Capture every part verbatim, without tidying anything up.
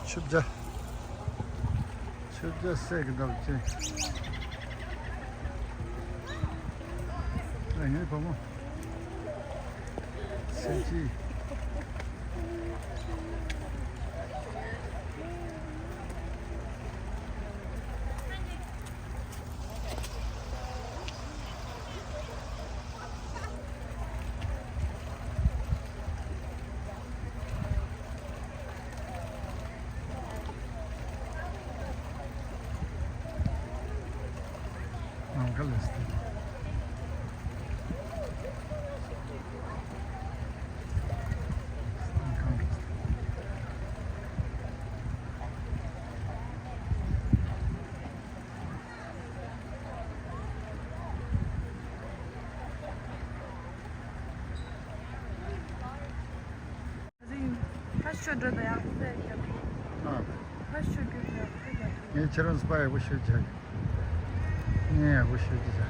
ཆུ་བྱ། ཆུ་བྱ་སད་ཀྱི་འདུག་ཅེས། ཨ་ངའི་བུ་མོ། སད་ཀྱི། ད་ཤོད་འགྲོ་དང་ཡག་པོ་བྱས་རྒྱབ། ཨ། ད་ཤོད་རྒྱུ་ཡག་པོ་རྒྱབ། ངས་ཁྱེད་རང་ཚོ་ཕར་ཡག་པོ་ཤོད་བྱ། ངས་ཡག་པོ་ཤོད་ཀྱི་བྱ།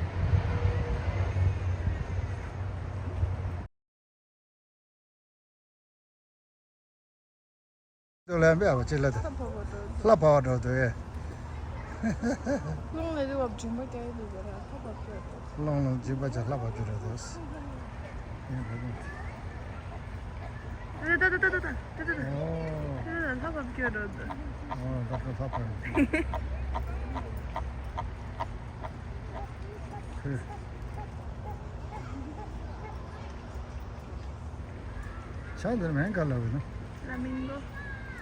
དུ་ལན་པའི་ཨ་བ་ཅི་ལ་དུ། ལྷ་བབས་འགྲོ་དུ། ལྷ་བབས་འགྲོ་དུ་ཡེ། རླུང་ལ་དུ་བབས་འབྱུང་པ་རྒྱ་ཡི་དུ་བ་ར་ལྷ་བབས་འགྲོ་དུ། རླུང་ལ་འབྱུང་པ་ཅག་ལྷ་བབས་འགྲོ་དུ། ཡེ་བུ་མོ། ད་ད་ད་ད་ད་ད་ད་ད། ཨོ། ད་ད་ལྷ་བབས་འགྲོ་དུ། ཨོ་ད་ད་ལྷ་བབས་འགྲོ་དུ། ཆང་འདིར་མིང་ག་ལབ་ཡིན་ནམ། ལ་མིང་གོ།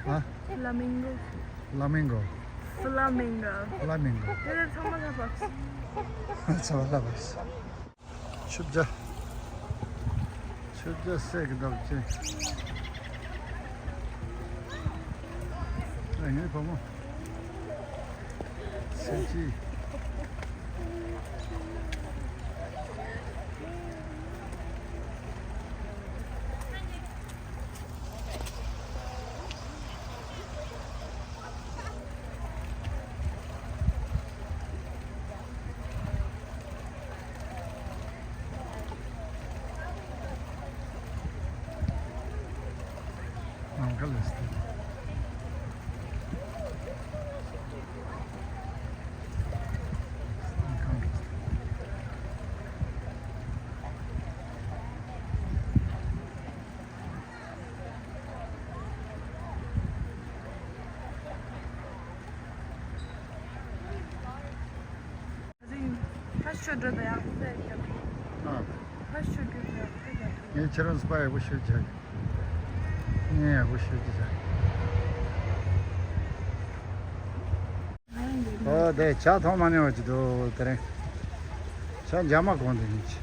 ཨ། ལ་མིང་གོ། ལ་མིང་གོ། ཕ་ལ་མིང་གོ། ཕ་ལ་མིང་གོ། དེ་ལས་ཚང་མ་ལྷ་བབས། ཚང་མ་ལྷ་བབས། ཆུ་བྱ། ཆུ་བྱ་སད་ཀྱི་འདུག་ཅེས། ཨ་ངའི་བུ་མོ། སད་ཀྱི། ད་ཤོད་འགྲོ་དང་ཡག་པོ་བྱས་རྒྱབ། ཨ། ད་ཤོད་རྒྱུ་ཡག་པོ་རྒྱབ། ངས་ཁྱེད་རང་ཚོ་ཕར་ཡག་པོ་ཤོད་བྱ། ངས་ཡག་པོ་ཤོད་ཀྱི་བྱ། ཨོ་དེ་ཇ་འཐུང་མ་མྱོང་བ་ཅིག་འདུག་དེ་རིང་། ཇ་འཇམ་མ་གོན་དེ་ཡིན་ཅི།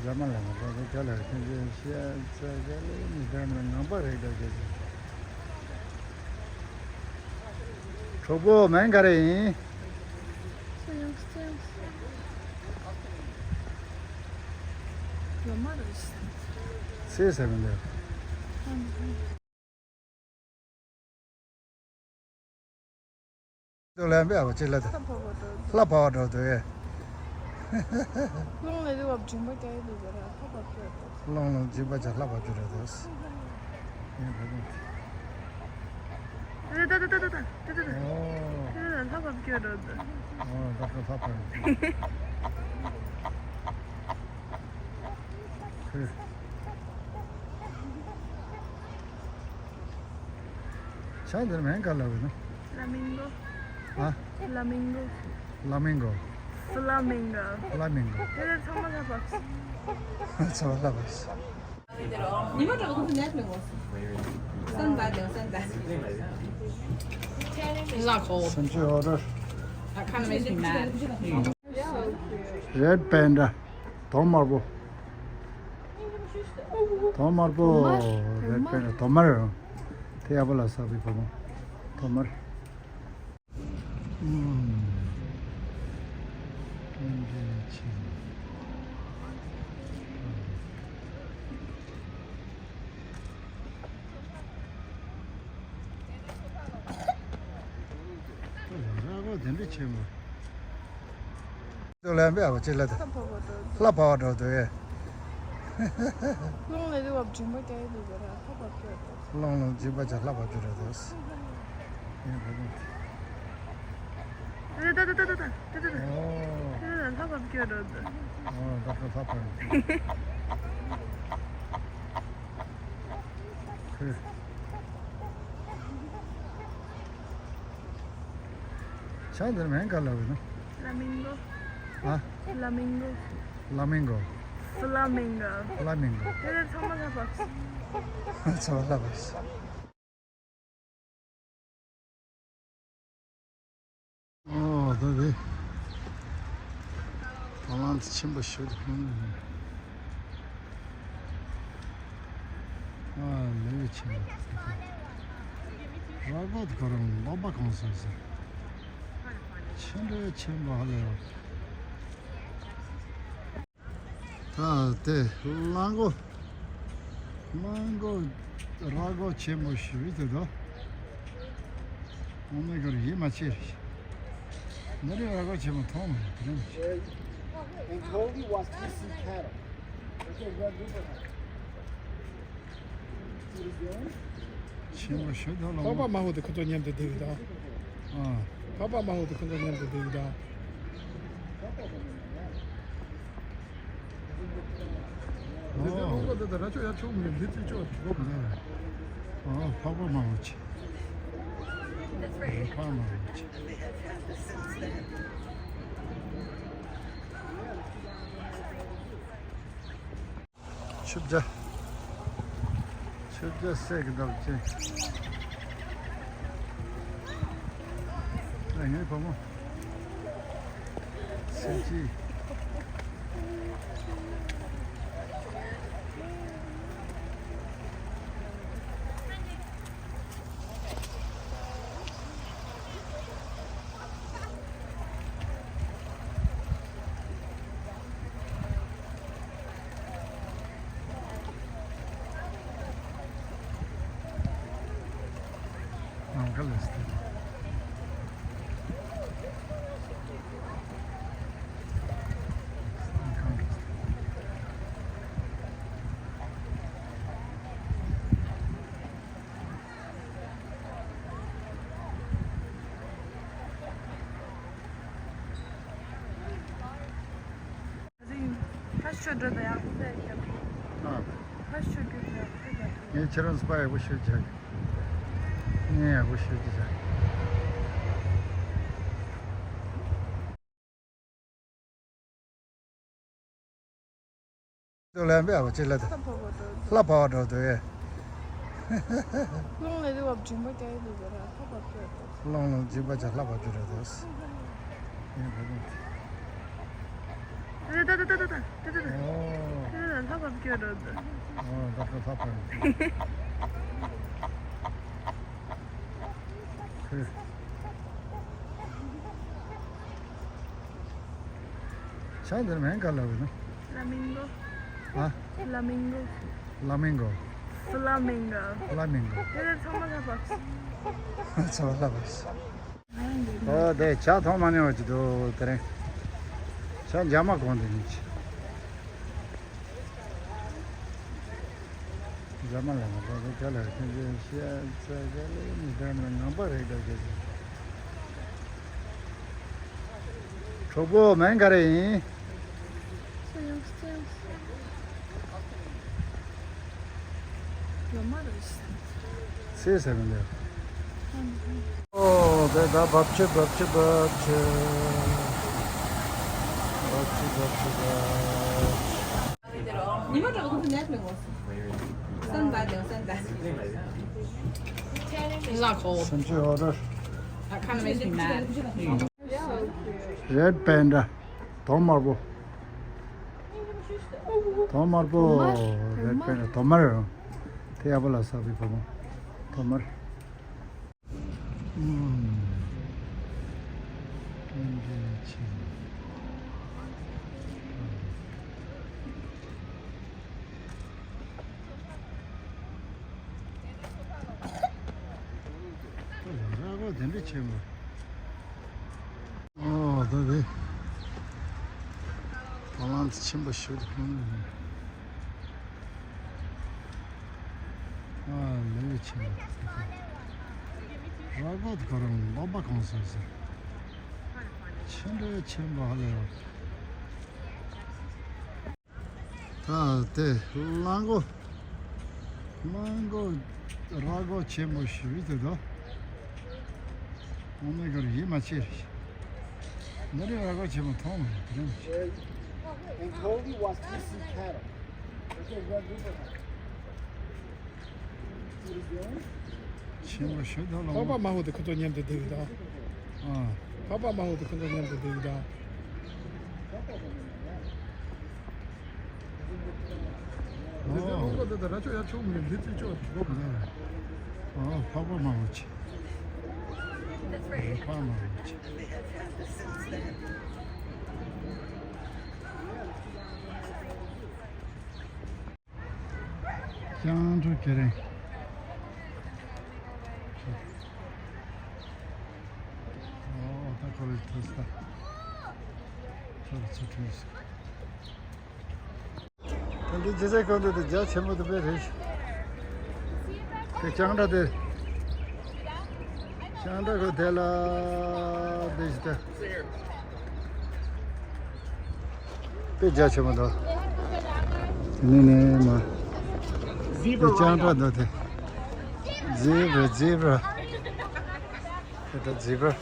འཇམ་མ་ལ་མ་གོན་དེ་ཇ་ལ་ཁྱོད་ཀྱི་ཤ་ཚ་ག་ལེ་མི་ལྡན་མི་ངང་པ་རེད་འདྲ་བྱེད་ཀྱི། གྲོགས་པོ་མིང་ག་རེ་ཡིན། སུ་ཡང་སུ་ཡང་། ཡོད་མ་རེད། སུས་ཟེར་མི་འདུག་དུ་ལན་པའི་ཨ་བ་ཅི་ལ་དུ། ལྷ་བབས་འགྲོ་དུ་ཡེ། རླུང་ལ་དུ་བབས་འབྱུང་པ་རྒྱ་ཡི་དུ་བ་ར་ལྷ་བབས་འགྲོ་དུ། རླུང་ལ་འབྱུང་པ་ཅག་ལྷ་བབས་འགྲོ་དུ། ཡེ་བུ་མོ། ད་ད་ད་ད་ད། ཨོ། ད་ད་ལྷ་བབས་འགྲོ་དུ། ཨོ་ད་ད་ལྷ་བབས་འགྲོ་དུ། ཆང་འདིར་མིང་ག་ལབ་ཡོད་ན། ལ་མིང་གོ། ཨ། ལ་མིང་གོ། ལ་མིང་གོ། ཕ་ལ་མིང་གོ། ཕ་ལ་མིང་གོ། དེ་ལས་ཚང་མ་ལྷ་བབས། ཚང་མ་ལྷ་བབས། It's not cold. Some chill order. That kind of makes me mad. Red Panda. དོམ་དམར་པོ། དོམ་དམར་པོ། དོམ་དམར། རེད་པེ་རེད། དོམ་དམར། དེ་ཡག་པོ་ལ་ཟ་བའི་བུ་མོ། དོམ་དམར། ཨུམ། ཀན་ཇེ་ཆི། ལ་ར་གོ་དེ་འདྲ་ཆེན་པོ། དུ་ལན་པའི་ཨ་བ་ཅི་ལ་དུ། ལྷ་བབས་འགྲོ་དུ་ཡེ། རླུང་ལ་དེ་བབ་མགྲིན་པ་རྒྱག་ཡི་འདུག་ག་ར་ལྷ་བབ་སྐྱོ་ར། རླུང་རླུང་མགྲིན་པ་རྒྱག་ལྷ་བབ་སྐྱོ་ར་འདུག་ཡིན་པ་རེད། ད་ད་ད་ད་ད་ད་ད་ད་ད། ཨོ། ད་ད་ད་ལྷ་བབ་སྐྱོ་ར་འདུག་ཨོ་ད་ད་ལྷ་བབ་སྐྱོ། ཁོས། ཆང་འདིར་མིང་ག་ལབ་ཡོད་ན། ཕ་ལ་མིང་གོ། ཨ། ཕ་ལ་མིང་གོ། ཕ་ལ་མིང་གོ། ཕ་ལ་མིང་གོ། ཕ་ལ་མིང་གོ། དེ་ལས་ཚང་མ་ལྷ་བབས། ཚང་མ་ལྷ་བབས། ཨོ་ད་དེ། ཧྥ་ལན་སི་ཆེན་པོ་ཞིག་ཏུ་ལྷུང་ནས། ཨ་ལེ་ཆེན་པོ། ར་གོ་དེ་ག་རང་སློབ་པ་གང་སོང་ཟེར། ཆེན་པོ་ཆེན་པོ་ཧ་ལས་པ། ད་དེ་གླང་མགོ། གླང་མགོ་ར་གོ་ཆེན་པོ་ཞིག་དེ་དོ། ཨོ་མའི་གོ་ཡིད་མ་ཆེས། འདི་རིང་ར་གོ་ཆེན་པོ་མཐོང་མ་ཐུབ། And Cody was G C cattle. ཆེན་པོ་ཞིག་དོ་ལ། འཕགས་པ་མ་འོངས་དེ་ཁོ་ཚོ་མཉམ་དུ་བསྡད་ཡོད་ད། ཨ། འཕགས་པ་མ་འོངས་དེ་ཁོ་ཚོ་མཉམ་དུ་བསྡད་ཡོད་ད། འདི་ཚོའི་ལུང་པ་འདི་དང་ར་ཅོ་ཡར་ཕྱོགས་མི་འདི་ཚོའི་ཕྱོགས་ལ་འགྲོ་དགོས་ན། ཨ་འཕགས་པ་མ་འོངས་ཆེ། འཕགས་པ་མ་འོངས་ཆེ། ཆུ་བརྒྱ། ཆུ་བརྒྱ་སྲེག་གི་འདབ་ཅན། ཨ་ངའི་བུ་མོ། སེམས་ཅི། ཨ། ངས་ཁྱེད་རང་སྤ་ཡག་པོ་ཞིག་བྱ། ངས་ཡག་པོ་ཞིག་བྱ། ལ་འབད་བ་ཅི་ལ་དེ། ལྷ་བབས་འགྲོ་དུས། རླུང་ལ་དེ་བབ་མགྲིན་པ་རྒྱག་ཡི་འདུག་ག་ར་ལྷ་བབས་སྐྱོ་ར་འདུག་རླུང་རླུང་མགྲིན་པ་རྒྱག་ལྷ་བབས་སྐྱོ་ར་འདུག་ཡིན་པ་རེད། ད་ད་ད་ད་ད་ད་ད། ཨོ། ད་ད་ལྷ་བབས་སྐྱོ་ར་འདུག་ཨོ་ད་ད་ལྷ་བབས། ཁོས། ཆང་འདིར་མིང་ག་ལབ་ཡོད་ན། ཕ་ལ་མིང་གོ། ཨ། ཕ་ལ་མིང་གོ། ཕ་ལ་མིང་གོ། ཕ་ལ་མིང་གོ། ཕ་ལ་མིང་གོ། དེ་ལས་ཚང་མ་ལྷ་བབས། ཚང་མ་ལྷ་བབས། ཨོ་དེ་ཇ་འཐུང་མ་ཉན་པ་ཅིག་འདུག་དེ་རིང་། ཇ་འཇམ་མ་གོན་དེ་ཉིད་ཅིག་འཇམ་མ་ལ་ང་ཚོ་ག་ལ་ཁྱོད་ཚོས་ཤེས་ཚོད་ག་ལས་མི་འདྲ་ན་ངང་པ་རེད་འདྲ་གི། གྲོགས་པོ་མིང་ག་རེ་ཡིན། ཚེ་ཟེར་མི་འདུག་ཨོ་དེ་ད་བབ་ཆུ་བབ་ཆུ་བབ་ཆུ། བབ་ཆུ་བབ་ཆུ་བབ་ཆུ། It's not cold. That kind of makes me mad. Red panda. དོམ་དམར་པོ། དོམ་དམར་པོ། Red panda. དོམ་དམར། དེ་ཡག་པོ་ལ་ཟ་བའི་བུ་མོ། དོམ་དམར། ར་གོ་དེ་འདྲ་ཆེན་པོ། ཨོ་ད་དེ། ཧྥ་ལན་སི་ཆེན་པོ་ཞིག་ཏུ་ལྷུང་ནས། ཆེན་པོ། ར་སྒོ་དེ་ཁོ་རང་སློབ་མ་གང་སོང་ཟེར། ཆེ་འདྲ་ཆེན་པོ་ཧ་ལས་པ། ད་དེ་གླང་མགོ། གླང་མགོ་ར་སྒོ་ཆེན་པོ་ཞིག་དེ་དོ། ཨོ་མེ་གར་ཡིད་མ་ཆེས། འདི་རིང་ར་སྒོ་ཆེན་པོ་མཐོང་མ་རེད་དེ་རིང་། And Cody was chasing cattle. ཆེན་པོ་ཞིག་ད་ལ། འཕགས་པ་མ་འོངས་དེ་ཁོ་ཚོ་མཉམ་དུ་བསྡད་ཡོད་ད། ཨ། འཕགས་པ་མ་འོངས་དེ་ཁོ་ཚོ་མཉམ་དུ་བསྡད་ཡོད་ད། འདི་ཚོའི་ལུང་པ་འདི་དང་ར་ཅོ་ཡ་ཆོག་མི་འདི་ཚོའི་ཅོག་གོ་མི་ད། ཨ། འཕགས་པ་མ་འོངས་ཆེ། འཕགས་པ་མ་འོངས་ཆེ། སྤྱང་གྲུང་ཁེ་རེ། ཨོ་ད་ཁོ་རེ་ཐོས་ད། ཁོ་རེ་ཚུར་ཐོས། ད་འདི་ཇི་སའི་ཁོང་ཚོ་དེ་རྒྱ་ཆེན་པོ་དེ་དཔེ་རེད། དེ་སྤྱང་གྲུང་དེ། སྤྱང་གྲུང་ཁོ་དེ་ལ་དེ་ཞིག་ད། དཔེ་རྒྱ་ཆེན་པོ་འདུག་དེ་ནས་ནས་མ། དེ་སྤྱང་གྲུང་འདུག་དེ། Zebra, zebra. It's a zebra.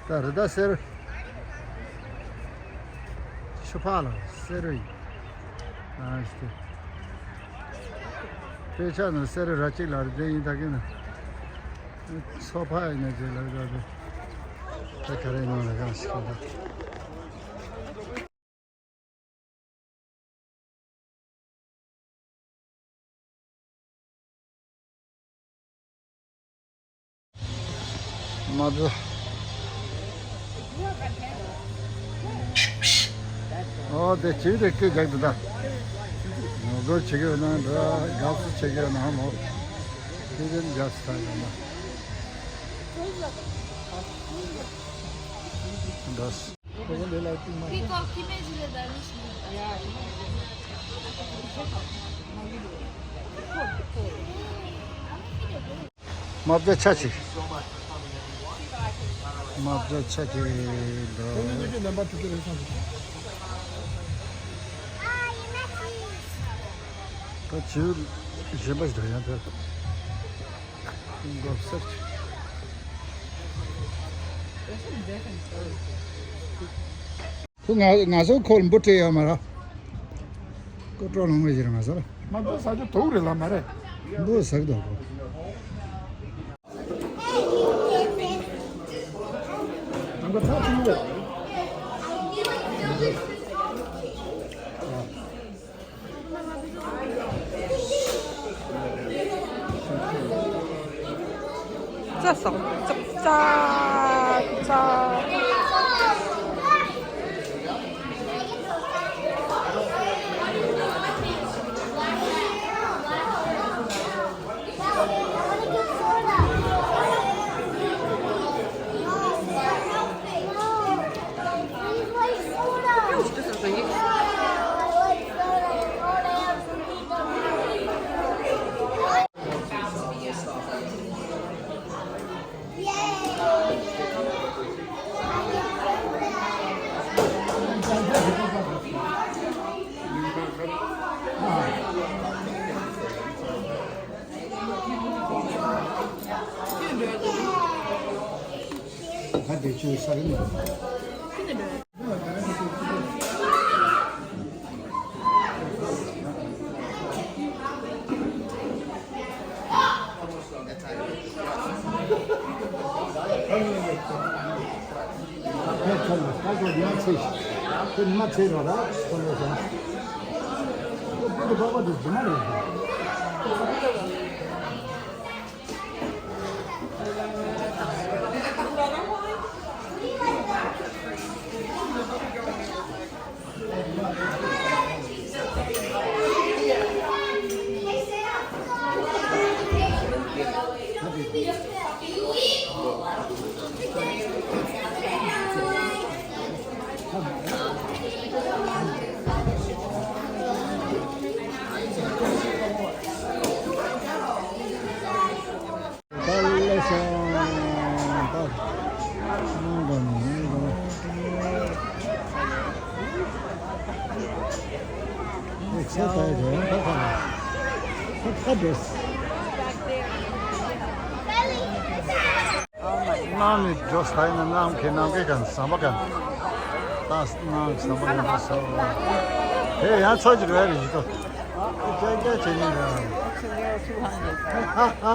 ད་རི་དྭགས་གསེར། ཤུ་ཕག་ལ་གསེར་རི། ཨ་ཤི། དཔེ་ཆ་ནང་གསེར་རི་ར་གཅིག་ལ་རི་དེ་ཡིན་ད་གིན་ན། མཚོ་ཕག་ཡིན་ན་ཅིག་ལ་རི་ད་དེ། ད་ག་རེ་ནང་ལ་གང་ཞིག་ད། མ་བཟོ། ཨོ་དེ་བྱིའུ་དེ་སྐད་རྒྱག་འདུག་ད། ངོ་རྒོལ་བྱེད་ཀྱི་ཡོད་ན་འདྲ། དགའ་བསུ་བྱེད་ཀྱི་ཡོད་ན་མོ། དེ་བཞིན་རྒྱག་སུ་ད་ཡོད་ན། འདྲ། Peacock image le da nish. མ་བྱ་ཆ་ཆི། མ་བྱ་ཆ་ཆི་འདུག་ད་བྱིའུ་གཞན་པ་ཞིག་དང་ཡང་ཐོས། འགོག་སར་ཆི། ཁོ་ང་ང་ཚོ་ཁོ་ལ་འབུ་སྤྲད་ཡོད་མ་རེད། ཀོ་ཀྲོ་ལོང་བའི་ཞིག་རེད་ང་ཚོ་ལ། མ་འབུ་ཟ་རྒྱུ་དོག་རེད་ལ་མ་རེད། འབུ་ཟ་གི་འདུག་ཁོ། རྩྭ་ཟ། རྩྭ། རྩྭ། རྩྭ། ད་དེ་ཆུ་ས་རིམ། ཚ་ད་ཡི་རོ་ཡང་ཁ་ཁ་ལ་ཁ་ཁ་འགྲོ། ནམ་མི་འགྲོ་ས་ཡིན་ན་ནམ་མཁའི་ནམ་མཁའི་གང་ཟམ་པ་གང་ད་ནམ་ཟམ་པ་གང་ད་སོ། ཧེ་ཡང་ཚོ་ཅིག་རེད་རེད་ཞིག་ཏོ། ཅག་ཅག་བྱེད་ཉིན་རེད། ཧ་ཧ་ཧ།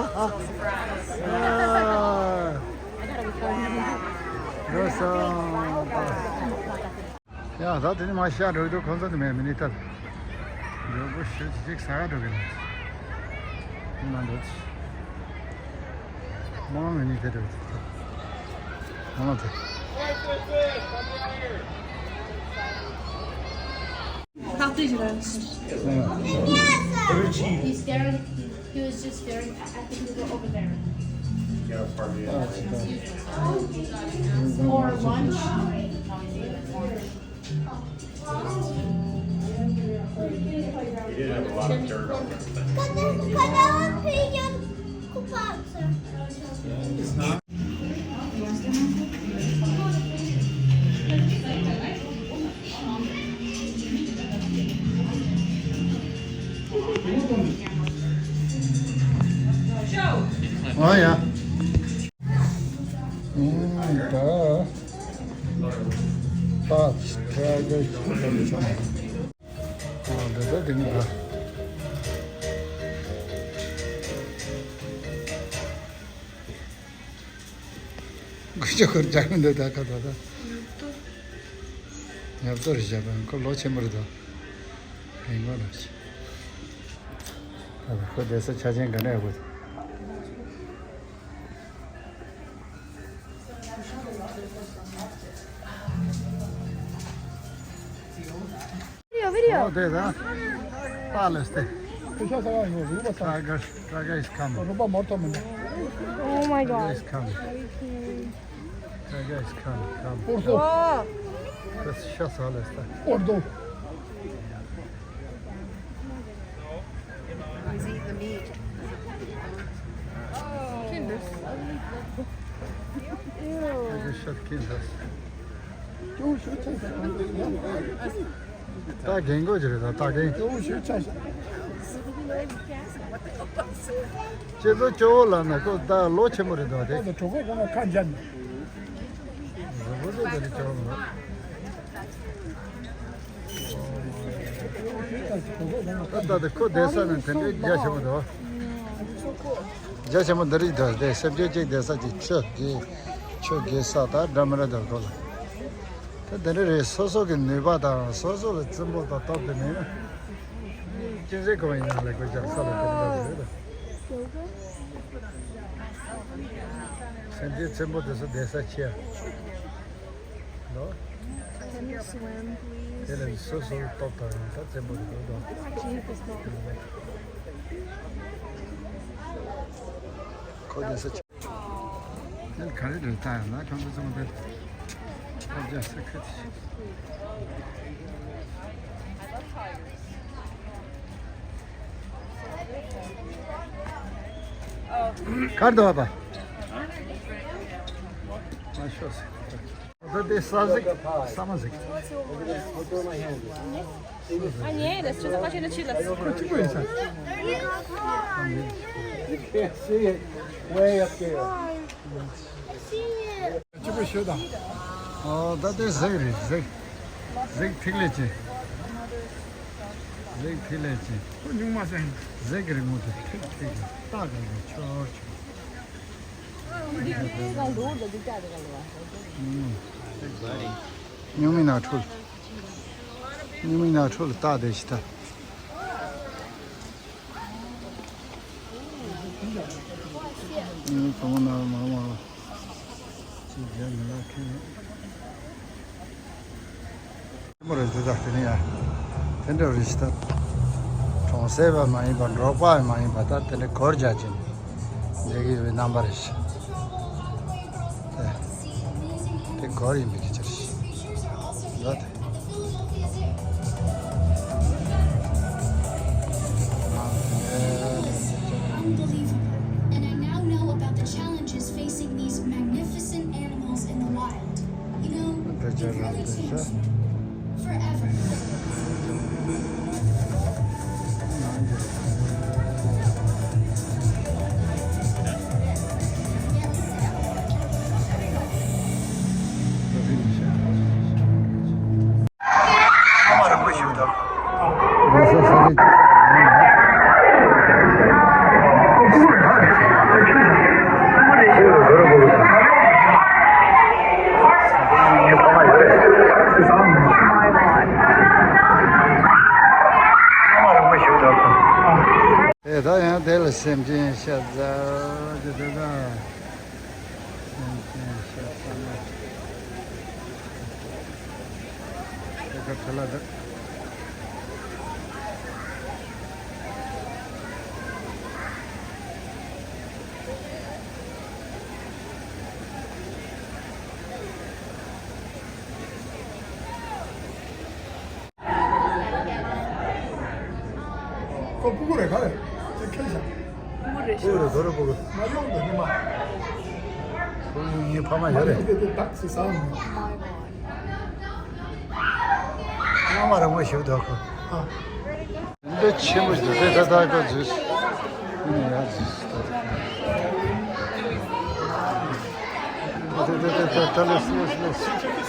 འགྲོ་སོང་། ཡ་ད་དེ་ནི་མ་ཤ་འགྲོ་འདུག་ཁོང་ཚོ་དེ་མེད་མི་ནི་ཐབས། འགྲོ་དགོས་ཤོད་ཅིག་ཟ་ག་འགྲོ་གི་ན། མི་མ་འགྲོ་ཅིག་མང་མི་ནི་དེ་འགྲོ་ཅིག་མང་དེ། He's staring, he was just staring at the people over there. Or lunch. He did have a lot of dirt on him. ཨོ་ཡ། ཨུམ། ད་ད་ད་ད་ཨོ་འདི་ད་དེ་ནི་ད། དགུ་བཅུ་ཁོར་རྒྱག་མི་འདུག་ད་ཁ་ད་ད། ཉབ་ཏོ་རེད་བཞག་པ་ཁོ་ལོ་ཆེན་པོ་རེད་དོ། རིང་པོ་ལ་ཆེ། ད་ཁོ་བསྡད་ས་ཆ་ཆེན་ག་འདྲ་ཡག་པོ་འདུག Video, video. ཨོ་དེ་ད། ད་ལས་ཏེ། ཁོ་ཤ་ཟ་བ་ཡོད་རུ་པ་ས། Tiger, tiger is coming. རུ་པ་མོར་ཏོ་མི་འདུག Oh my Tiger god. is coming. Tiger is coming. Come. ཨོར་ཏོ། ཨོ། ཁོ་ཤ་ཟ་ལས་ད། ཨོར་ཏོ། He's eating the meat. Ew. Tiger shot killed us. ད་རྒན་གོ་ཅི་རེད་ད་ད་རྒན། ཁྱེད་ཚོ་སྐྱོ་བོ་ལབ་ན་ཁོ་ད་ལོ་ཆེན་པོ་རེད་ད་དེ། ད་གྲོད་ཁོག་གང་ལ་ཁ་འཇམ་ནས། རུ་བོ་ཚོ་དེ་རིགས་སྐྱོ་བོ་མ་རེད། ད་ད་ད་ཁོ་བསྡད་ས་ནས་དེ་འདྲའི་རྒྱ་ཆེན་པོ་འདུག་རྒྱ་ཆེན་པོ་འདི་རིགས་འདུག་དེ་སེམས་ཅན་གཅིག་བསྡད་ས་ཅིག་ཆོས་དགེ་ཆོས་དགེ་ས་དང་འདྲ་མི་འདྲ་འདུག་ཁོ་ལ། ད་དེ་འདྲ་རེད། སོ་སོ་གི་ནུས་པ་དང་སོ་སོ་ལ་བཙན་པོ་དང་སྟོབས་དེ་མེད་ན། ཅི་ཟེར་གོ་ཡིན་ན་ལས་ཁོ་རྒྱག་ས་ལ་དེ་འདྲ་རེད་ད། སེམས་ཅན་བཙན་པོ་དེ་ཚོ་བསྡད་ས་ཆེ་ཡ། ལོ། Can you swim, please? དེ་ལས་སོ་སོའི་སྟོབས་དང་ཡང་དག་བཙན་པོ་རེད་འདུག་དོ། Can you please swim? ཁོ་དེ་ས་ཆེ། དེ་ག་རེ་རེད་ད་ཡང་ན་ཁྱོད་ཚོ་ཚང་མ་དེ་ཁོ་རྒྱ་ས་ཁ་དེ། གར་དུ་བ་པ། མ་ཤོག་སེ། ད་དེ་ས་ཟིག་ས་མ་ཟིག་ཨ་ནི་ལ་ཆུ་ཚ་ཁ་ཤས་ན་ཆི་ལ། ཁོ་གཅིག་པོ་ཡིན་ས། You can't see it way up there. གཅིག་པོ་ཤོད་དང་། ཨོ་ད་དེ་ཟིག་རེད་ཟིག་ཟིག་ཐིག་ལེ་ཅན། ཟིག་ཐིག་ལེ་ཅན། ཁོ་སྨྱུག་མ་ཟེར། ཟིག་གི་རི་མོ་དེ་ཐིག་ཐིག་ལྟ་ག་རེ་ཆོར་ཆོར། སྨྱུག་མའི་ནང་འཁྲུལ། སྨྱུག་མའི་ནང་འཁྲུལ་ལ་བལྟ་བསྡད་ཤི་ད། སྨྱུག་མའི་བུ་མོ་ནང་མང་མང་ཅིག་རྒྱ་མི་ལག་ཁེལ། མོ་རེ་འདི་དག་དེ་ནི་ཡ། དེ་འདྲ་རེ་ཞིག་ད། གྲོང་གསེབ་པ་མ་ཡིན་པ་འབྲོག་པ་མ་ཡིན་པ་ད་དེ་འདྲ་གོར་རྒྱ་ཅན། འདི་གི་ཡོད་པའི་རྣམ་པ་རེ་ཞིག་དེ་དེ་གོར་ཡིན་པའི་གི་ཆར་ཞིག་ལ་དེ། Unbelievable. And I now know about the challenges facing these magnificent animals in the wild. You know, they've really changed me forever. དེ་ད་ཡང་དེ་ལ་སེམས་ཅན་ཤ་ཟ་རྒྱུ་དེ་ད། སེམས་ཅན་ཤ་ཟ་ན། དེ་ག་ཁྲ་ལ་ད། ཁོ་སྤུ་གུ་རེད་ག་རེད། ཁྱེད་ཁྱེད་ཤག་སྤུ་གུ་རེད་ཤག་སྤུ་གུ་རེད། ཟོ་རེ་པོ་གི། མ་ཡོང་འདུག་ཉི་མ། ཁོ་ངའི་ཕ་མ་ཡོད་རེད། དེ་དེ་བདག་ཟེར་ས་མ། མ་མ་རང་མ་ཞིག་འདུག་ཁོ། ཨ། འདི་ཆེན་པོ་ཞིག་འདུག་དེ་ད་ད་ཁོ་འཛུལ། ཨུ་ནི་ཡར་འཛུལ་ད། དེ་དེ་དེ་དེ་ད་ལེ་སི་ལེ་སི་ལེ་སི།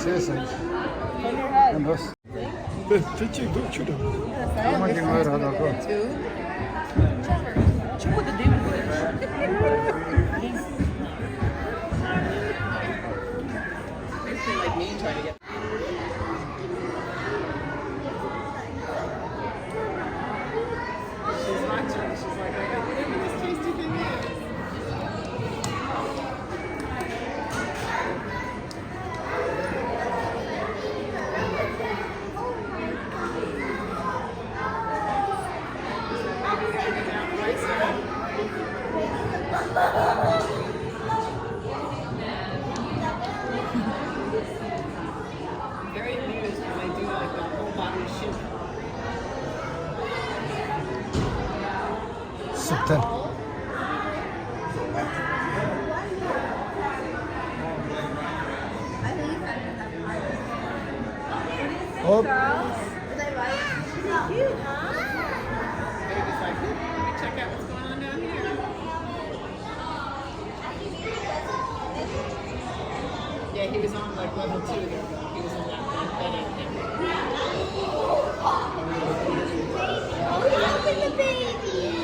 ཟེར་ཟེར། ཨ་འགྲོ། དེ་དེ་གཅིག་འདུག་ཆུ་དང་། ཨ་མ་གཅིག་ངོས་ར་ལ་གོ། ཆུ་མོ་དེ་འདེམས་དགོས། She's watching. She's like, I gotta whatever this tasty thing is. I'm very amused when I do, like, the whole body shake. Sit down. Oh. It was like, "Hmm, let me check out what's going on down here." Yeah, he was on, like, level two. He was in that, like, better.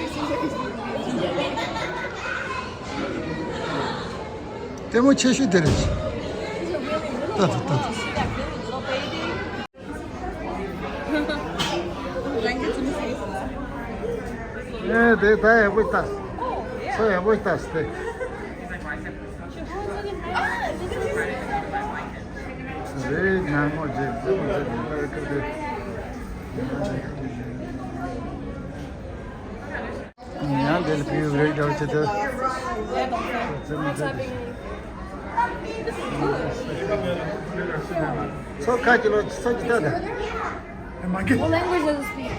It seems like he's moving into the baby. ལྟད་མོ་ཆེ་ཤོས་དེ་རེད། ལྟ་ཐུབ་ལྟ་ཐུབ། ཨེ་དེ་ད་ཡག་པོ་ལྟ། ཚོ་ཡག་པོ་ལྟ་སྟེ། རེད་ནང་མོ་རྗེས་རྫི་མོ་རྗེས་མི་ལྟར་སྐབས་དེ། ཡང་དེ་ལ་བུའི་རེ་འདྲ་བྱེད་དུ། ཚོ་ཁ་ཅིག་ལོ་ཚོ་ཅི་ལྟ་དང་། མ་གི། What language does it speak?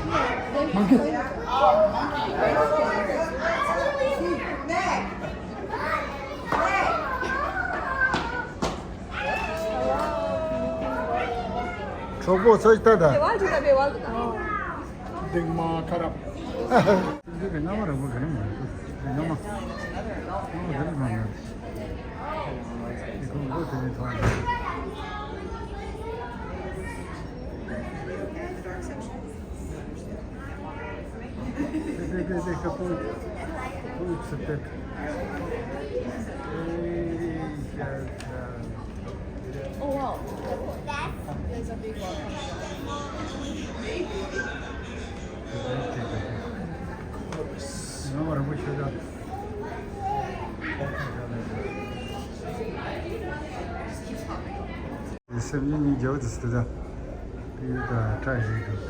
མ་གི། གྲོགས་པོ་ཚོ་ཅི་ལྟ་དང་། དེ་མ་ཁ་ར། འདི་གི་རྔ་མ་རིང་པོ་ག་རེ་མ་རེད། རྔ་མ། རྔ་མ་ག་རེ་མ་རེད། འདི་ཁོང་མགོ་དེ་ནས་མཐོང་། དེ་དེ་དེ་དེ་ཁ་སྤུ་སྤུ་ཚུད་དེ། ཨེ་ཡ་ཡ། Oh, wow. There's a big one. སེམས་ཉིད་ཉིད་རྒྱལ་བ་དེ་སུ་དེ་དང་། དེ་ཡོད་དང་བཀྲ་ཤིས་འདུག་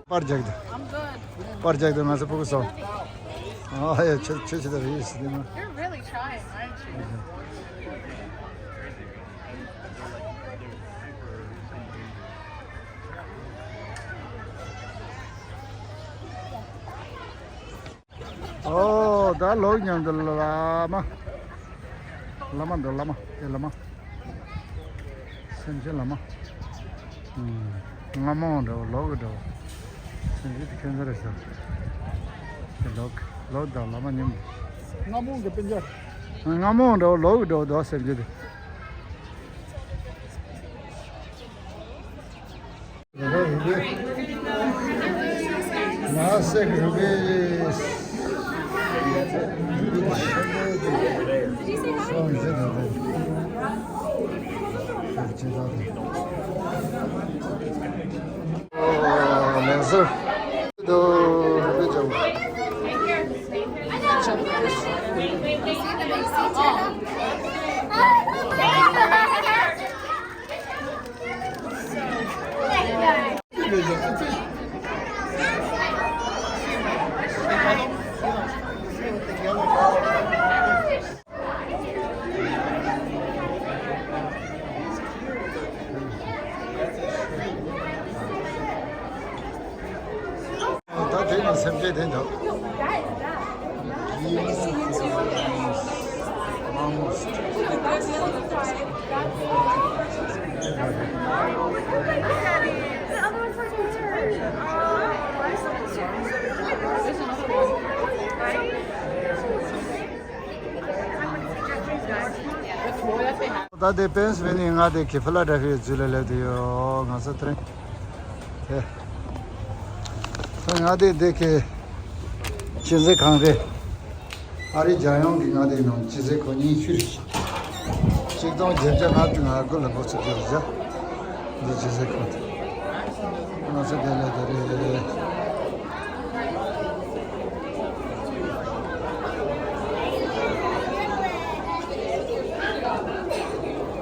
པར་རྒྱག་དང་། པར་རྒྱག་དང་ང་ཚོ་ཕྲུ་གུ་སོང་། ཨ་ཡ་ཁྱེད་ཁྱེད་ཁྱེད་རེད་ཟེར་ནས། You're really trying, aren't you? ད་ལོག་མཉམ་དུ་བླ་མ། བླ་མ་འདུག་བླ་མ། ཨེ་བླ་མ། སེམས་ཅན་བླ་མ། ཨུམ། རྔ་མོང་འདྲ་བོ་ལོག་གི་འདྲ་བོ། སེམས་ཅན་དེ་ཁྱོད་ཚོ་རེད་ཤག་དེ་ལོག་ལོག་དང་བླ་མ་མཉམ་དུ། རྔ་མོང་གི་སྤུན་ཀྱག་རྔ་མོང་འདྲ་བོ་ལོག་གི་འདྲ་བོ་འདུག་སེམས་ཅན་དེ། ད་དེ་ནི་སེམས་ཅན་དེ་འདྲ། ད་དེ་པེན་སི་ཝེ་ནི་ཡ་ང་དེ་གི་ཕི་ལ་ཌེལ་ཕི་ཡའི་ཚུལ་ལ་སླེབས་དུས་ཡོད། ང་ཚོ་དེ་རིང་དེ། ད་ང་དེ་དེ་གི་སྤྱི་ཟེར་ཁང་རེད། ཨ་རི་རྒྱལ་ཡོངས་ཀྱི་ང་དེ་ནང་སྤྱི་ཟེར་ཁང་ཉིན་ཤུ་རེད། ཆིག་སྟོང་བརྒྱད་བརྒྱ་ལྔ་བཅུ་ང་དགུ་ལ་འགོ་ཚུགས་རྒྱུ་རེད། འདི་སྤྱི་ཟེར་ཁང་དེ། ང་ཚོ་དེ་ལ་དེ་རེད།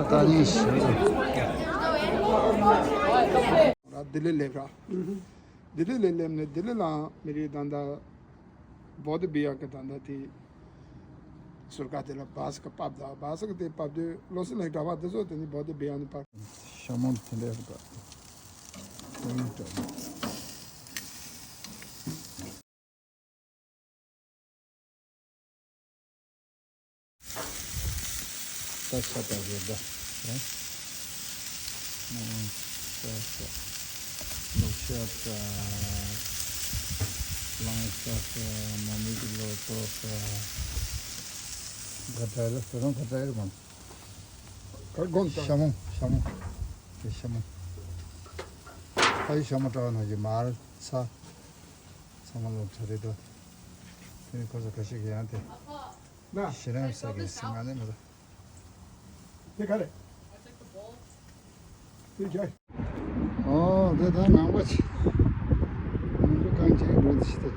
ད་ནི་ཞིག་ལྡི་ལི་སླེབས་ར། ལྡི་ལི་ལ་སླེབས་ནས་ལྡི་ལི་ལའང་མི་རིགས་ད་ལྟ་བོ་དྷི་བི་ཧར་གྱི་ད་ལྟ་དེ་ཟུར་ཁ་དེ་ལ་བཱ་སི་ཀ་ཕབ་ད། བཱ་སི་ཀ་དེ་ཕབ་དུས་ལོ་སི་ལ་གྲྭ་པ་དེ་ཚོ་དེ་ནི་བོ་དྷི་བི་ཧར་ནས་ཕར། ཤ་མོ་དེ་འདྲ་ཡོད་པ། ད་ཤ་སྟག་རེད་ད། ཨེ། ཨང་། ཤ་སྟག་ལོ་ཤ་སྟག་གླང་ཤ་སྟག་མ་མི་གི་ལོ་ཏོག་སྟག་ག་འདྲ་རེད། ད་རུང་ག་འདྲ་རེད་མ། ག་དགོངས་དག་ཤ་མོ། ཤ་མོ། དེ་ཤ་མོ། ཕ་ཡི་ཤ་མོ་བཀྲ་བ་ནང་གི་མར་ཚ། ཚང་མ་ལོ་ཁྲ་རེད་དོ། དེ་ནི་ཁོ་ཚོ་ཁ་ཤས་ཀྱི་ཡང་དེ། ན། ཤི་རན་ས་གི་སི་ང་ནི་མི་ར། དེ་ག་རེ། དེ་ཇ། ཨོ་དེ་ད་ནང་པ་ཆེ། ནང་པ་གང་ཅིག་འགྲོ་དེ་ཤི་དེ།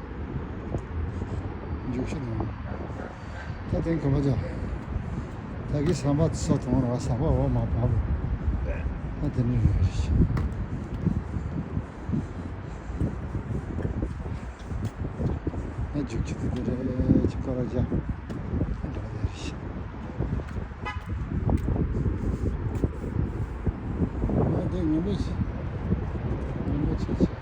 འཇུག་ཤི་དང་། ད་དེང་ག་པ་ཇ། ད་གི་ཟམ་པ་ཚོ་དང་ར་ཟམ་པ་འོག་མ་བབས། ད་དེ་ནི་རེད་ཤི། ང་འཇུག་ཆུ་དེ་དེ་རེད་ཅི་ཀོ་ར་ཇ། འགྲོ་དེ་རེད་ཤི། ང་དེ་ངན་པ་ཆེ། ངན་པ་ཆེ་ཆེ།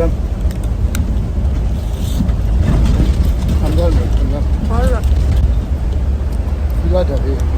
ཨ་མདའ་ལ་ཨ་མདའ། ཨོ་ལ། ཁྱི་ལ་ད་རེད།